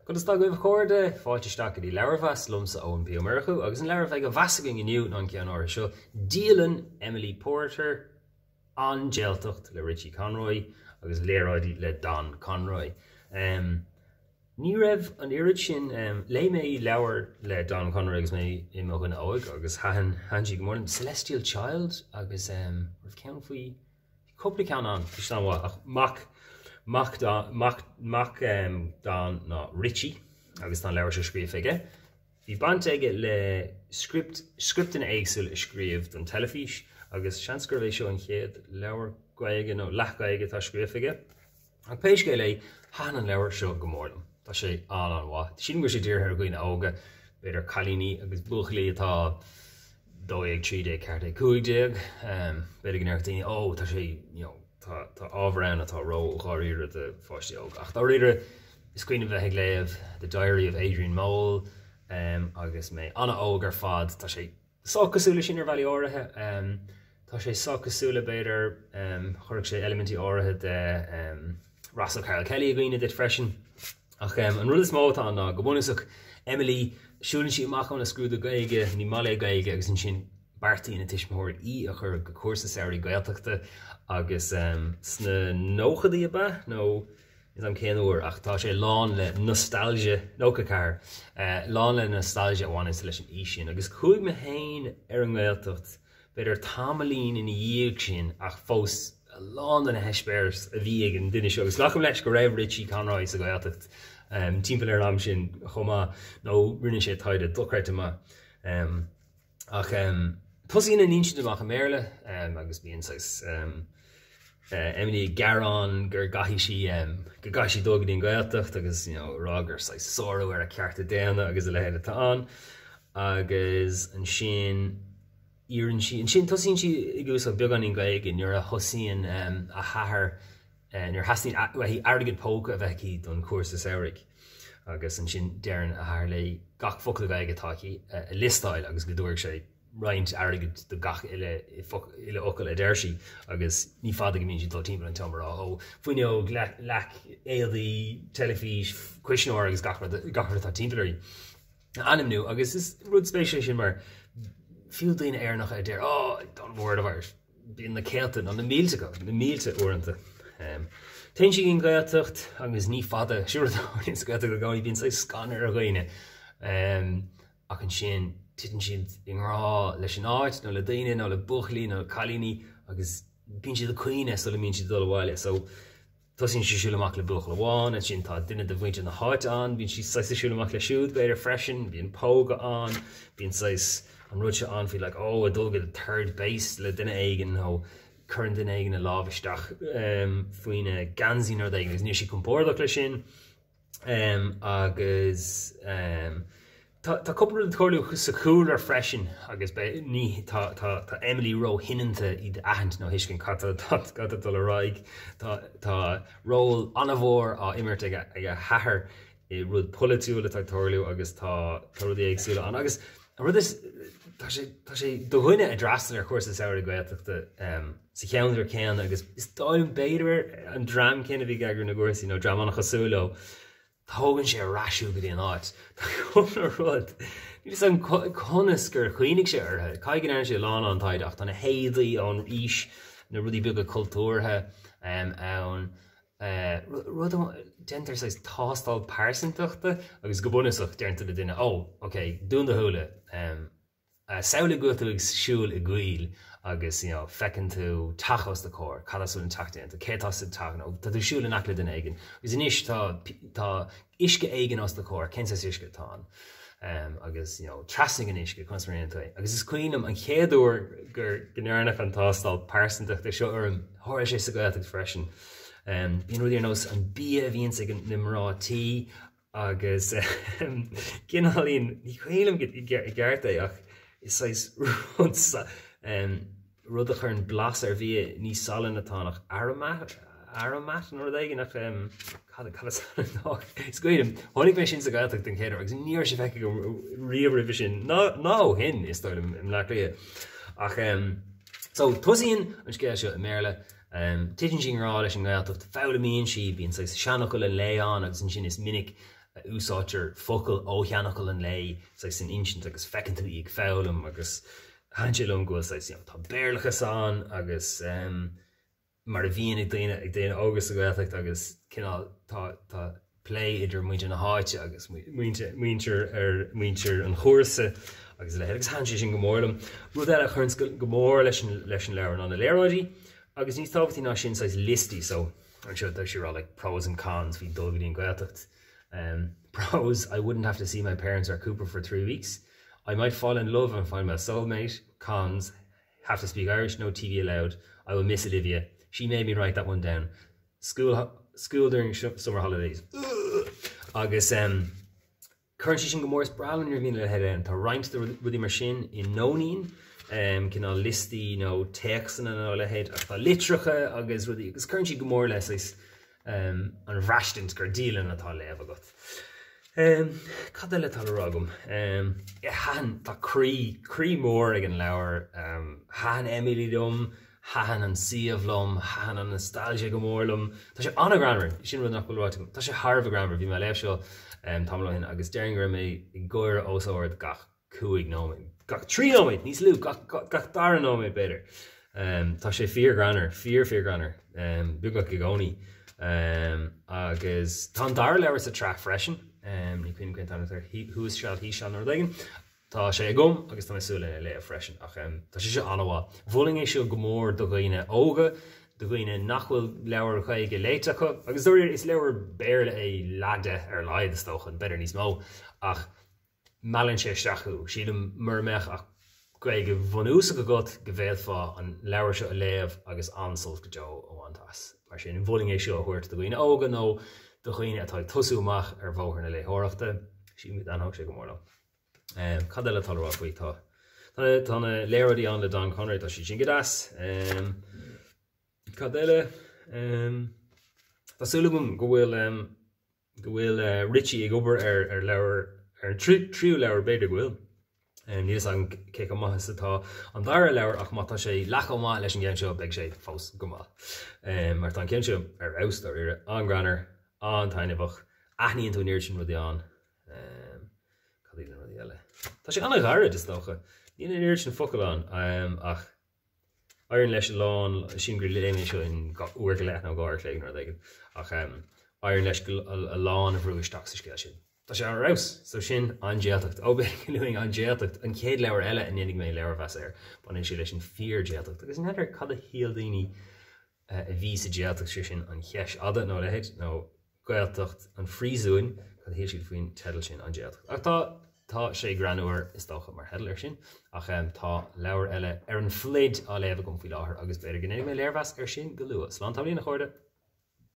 Conas tá agaibh a chairde? Fáilte isteach go dtí Leabharmheas liomsa Eoin P Ó Murchú agus an leabhar a bheidh á mheas againn inniu ná an ceann áirithe seo, Dialann Emily Porter, An Jailtacht le Richie Conroy agus léaráidí le Don Conroy. Ní raibh an oiread sin, léigh mé leabhar le Don Conroy agus mé i mo dhuine óg agus thaitin thaitin siad go mór liom, Celestial Child agus raibh ceann faoi Bhí cúpla ceann ann, bhí siad an-mhaith, ach mac, mac Don, mac, mac Don ná Richie agus tá an leabhar seo scríofa aige. Bhí baint aige le script, scripteanna éagsúla a scríobh don teilifís agus seans gurbh é seo an chéad leabhar Gaeilge nó leath-Ghaeilge atá scríofa aige. Ach pé scéal é, thaitin an leabhar seo go mór liom. Tá sé an-an-mhaith. Sílim go bhfuil sé dírithe ar dhaoine óga, b'fhéidir cailíní agus buachaillí atá 12, 13, 14, 15. B'fhéidir go ndéarfadh daoine, ó, tá sé, you know, tá, tá ábhar ann atá ró-dháiríre do pháistí óga. Ach dáiríre, is cuimhin liom bheith ag léamh The Diary of Adrian Mole agus mé an-óg ar fad. Tá sé sách cosúil leis sin ar bhealaí áirithe. Tá sé sách cosúil le, b'fhéidir, chuirfeadh sé eilimintí áirithe de Ross O'Carroll-Kelly i gcuimhne duit freisin. Ach an rud is mó atá ann ná, go bunúsach, Emily, siúlann sí amach óna scrúdú Gaeilge, ní maith léi Gaeilge agus ansin beartaíonn a tuismitheoirí í a chur go cúrsa samhraidh Gaeltachta agus sna nóchadaí ab ea? Nó Níl 's a'm cén uair ach tá sé lán le nostalgia, 94, lán le nostalgia a bhaineanns leis an aois sin agus chuaigh mé féin ar an nGaeltacht b'fhéidir tamaillín ina dhiaidh sin ach fós a lán de na heispéiris a bhí ag an duine seo agus glacaim leis go raibh Richie Conroy sa Ghaeltacht timpeall ar an am sin chomh maith nó rinne sé taighde dochreidte maith. Ach tosaíonn an insint amach i mBéarla agus bíonn saghas Emily ag gearán gur gcaithfidh sí go gcaithfidh sí dul go dtí an Ghaeltacht agus you know, rá gur saghas sárú ar a cearta daonna agus a leithéid atá ann. Agus ansin iarrann sí, ansin tosaíonn sí ag úsáid beagáinín Gaeilge nuair a thosaíonn a hathair nuair a theastaíonn uaithi airgead póca a bheith aici don chúrsa samhraidh agus ansin deireann a hathair léi gach focal Gaeilge atá aici a liostáil agus go dtabharfaidh sé roinnt airgid do gach uile uile fhocal a deir sí agus ní fada go mbíonn sí ag dul timpeall an tseomra á rá ó fuinneog, leac, éadaí, teilifís, cuisneoir agus gach rud gach rud atá timpeall uirthi a ainmniú agus is rud spéisiúil é sin mar fiú daoine Éireannacha a deir oh I don't know a word of Irish Bíonn na céadta, nó na mílte acu, na mílte uaireanta. Téann sí go dtí an Ghaeltacht agus ní fada, sin rud a tharlaíonn sa Ghaeltacht i gcónaí, bíonn saghas scanradh ar dhaoine. Ach ansin titeann siad i ngrá leis an áit nó le daoine nó le buachaillí nó le cailíní agus bíonn siad ag caoineadh sula mbíonn siad ag dul abhaile. So Tosaíonn sí ag siúl amach le buachaill amháin, ansin tá duine de mhuintir na háite ann, bíonn sí saghas ag siúl amach leis siúd b'fhéidir freisin, bíonn póga ann, bíonn saghas an rud seo ann faoi like oh ag dul go third base le duine éigin nó cuireann duine éigin a lámh isteach faoina geansaí nó rud éigin agus níl sí compordach leis sin. Agus tá cúpla rud ag tarlú sa chúlra freisin agus ní tá tá Emily róshoineanta iad a aithint nó a thuiscint cad tá cad tá ag dul ar aghaidh. Tá tá ról an-mhór á imirt ag ag a hathair i rud polaitiúil atá ag tarlú agus tá tá rudaí éagsúla ann agus an rud is tá sé tá sé do dhuine a d'fhreastail ar chúrsa samhraidh Gaeltachta sa cheantar céanna agus is dóigh liom b'fhéidir an dream céanna a bhí ag eagrú na gcúrsaí nó dream an-chosúil leo, tógann sé ar ais thú go dtí an áit. Tá cúpla rud, níl 'fhios agam conas gur chuimhnigh sé orthu, caithfidh go ndearna sé a lán lán taighde ach tá na héadaí ón aois, na rudaí beaga cultúrtha ann, rud déantar saghas tástáil pearsantachta agus go bunúsach deireann tú le duine, ó, ok, dún do shúile, Samhlaigh go bhfuil tú ag siúl i gcoill agus you know feiceann tú teach os do chomhair, cad as a bhfuil an teach déanta, cé atá sa teach nó tá tú ag siúl in aice le duine éigin agus anois tá tá uisce éigin os do chomhair, cén saghas uisce atá ann? Agus you know trasnaigh an uisce, conas mar a dhéanann tú é? Agus is cuimhin liom an chéad uair gur go ndearnadh an tástáil pearsantachta seo orm, tharla sé sa Ghaeltacht freisin. Bíonn rudaí ar nós an bia a bhíonns ag na mná tí Agus cineáilín, ní cuimhin liom i gceart é ach is saghas rud, rud a chuireann blas ar bhia, ní salann atá ann ach aromat, aromat nó rud éigin ach cad, cad is ainm dó? Is cuimhin liom, chonaic mé sin sa Ghaeltacht den chéad uair agus ní raibh sé feicthe agam riamh roimhe sin, ná, ná ó shin is dóigh liom i mBleá Cliath. Ach so tosaíonn an scéal seo i mBéarla. Titeann sí i ngrá leis an nGaeltacht, foghlaimíonn sí, bíonn saghas seanfhocail an lae ann agus ansin is minic. Úsáidtear focail ó sheanfhocail an lae saghas san insint agus feiceann tú í ag foghlaim agus thaitin sé liom go bhfuil saghas, you know, tá Béarlachas ann agus mar a bhíonn ag daoine, ag daoine óga sa Ghaeltacht agus cineál tá, tá plé idir muintir na háite agus muintir, muintir ar, muintir an chúrsa agus a leithéid agus thaitin sé sin go mór liom. Rud eile a chuireann go mór leis an, leis an leabhar ná na léaráidí agus níos tábhachtaí ná sin saghas liostaí so anseo tá sé ag rá like pros and cons faoi dul go dtí an Ghaeltacht. Pros, I wouldn't have to see my parents or Cooper for 3 weeks. I might fall in love and find my soulmate. Cons, have to speak Irish, no TV allowed. I will miss Olivia. She made me write that one down. School, school during summer holidays. Agus um, cuireann sé sin go mór is breá liom nuair a bhíonn a leithéid ann. Tá roinnt de rudaí mar sin i Nóinín, um, cineál liostaí nó téacsanna nó a leithéid, ach tá litreacha agus rudaí, agus cuireann siad go mór le saghas an bhraistint gur dialann atá á léamh agat. Cad eile atá le rá agam? Thaitin, tá croí, croí mór ag an leabhar. Thaitin Emily liom, thaitin an suíomh liom, thaitin an nostalgia go mór liom. Tá sé an-ghreannmhar, sin rud nach bhfuil ráite agam. Tá sé thar a bheith greannmhar, bhí mé ag léamh seo tamall ó shin agus déarfainn go raibh mé ag gáire os ard gach 5 nóiméad, gach 3 nóiméad, níos lú, gach dara nóiméad b'fhéidir. Tá sé fíorghreannmhar, fíor fíorghreannmhar, beagnach i gcónaí. Agus tá an dara leabhar sa tsraith freisin, ní cuimhin cén t-ainm atá air, Thuas Seal Thíos Seal nó rud éigin. Tá sé agam agus tá mé ag súil lena léamh freisin, ach tá sé seo an-mhaith. Mholfainn é seo go mór do dhaoine óga, do dhaoine nach bhfuil leabhar Gaeilge léite acu, agus dáiríre is leabhar Béarla é leath de ar a laghad is dócha, b'fhéidir níos mó, ach meallann sé isteach thú. Sílim mura mbeadh ach Gaeilge bhunúsach agat go bhféadfá an leabhar seo a léamh agus an-sult go deo a bhaint as. Mar sin, mholfainn é seo a thabhairt do dhaoine óga nó do dhaoine atá ag tosú amach ar bhóthar na léitheoireachta. Sílim go dtaitneodh sé go mór leo. Cad eile atá le rá faoi? Tá tá na léaráidí ann le Don Conroy, tá siad sin go deas. Cad eile? Tá súil agam go bhfuil go bhfuil Richie ag obair ar ar leabhar, ar an tríú leabhar b'fhéidir go bhfuil. Níl fhios agam cé chomh maith is atá an dara leabhar ach má tá sé leath chomh maith leis an gceann seo beidh sé fós go maith. Mar tá an ceann seo ar fheabhas dáiríre, an-ghreannmhar, an-taitneamhach, aithníonn tú an oiread sin rudaí ann. Cad iad na rudaí eile? Tá sé an-ghairid is dócha. Níl an oiread sin focal ann ach Éiríonn leis a lán, sílim gur léigh mé seo in uair go leith nó 2 uair a chloig nó rud éigin, ach éiríonn leis a lán a bhrú isteach sa scéal sin. Tá sé ar fheabhas! So sin An Jaeltacht. Ó b'fhéidir go luafainn An Jaeltacht, an chéad leabhar eile a ndéanfaidh mé leabharmheas air. Baineann sé leis an fíor-Jaeltacht. Agus n'fheadar cad a shíl daoine a bhí sa Jaeltacht, sé sin an Cheis Fhada nó a leithéid, nó Gaeltacht an Phríosúin, cad a shíl siad faoin teideal sin, An Jaeltacht? Ach tá, tá sé greannmhar, is dócha, mar theideal air sin, ach tá leabhar eile ar an phluid á léamh agam faoi láthair agus b'fhéidir go ndéanfaidh mé léirmheas air sin go luath. Slán tamaillín, a chairde!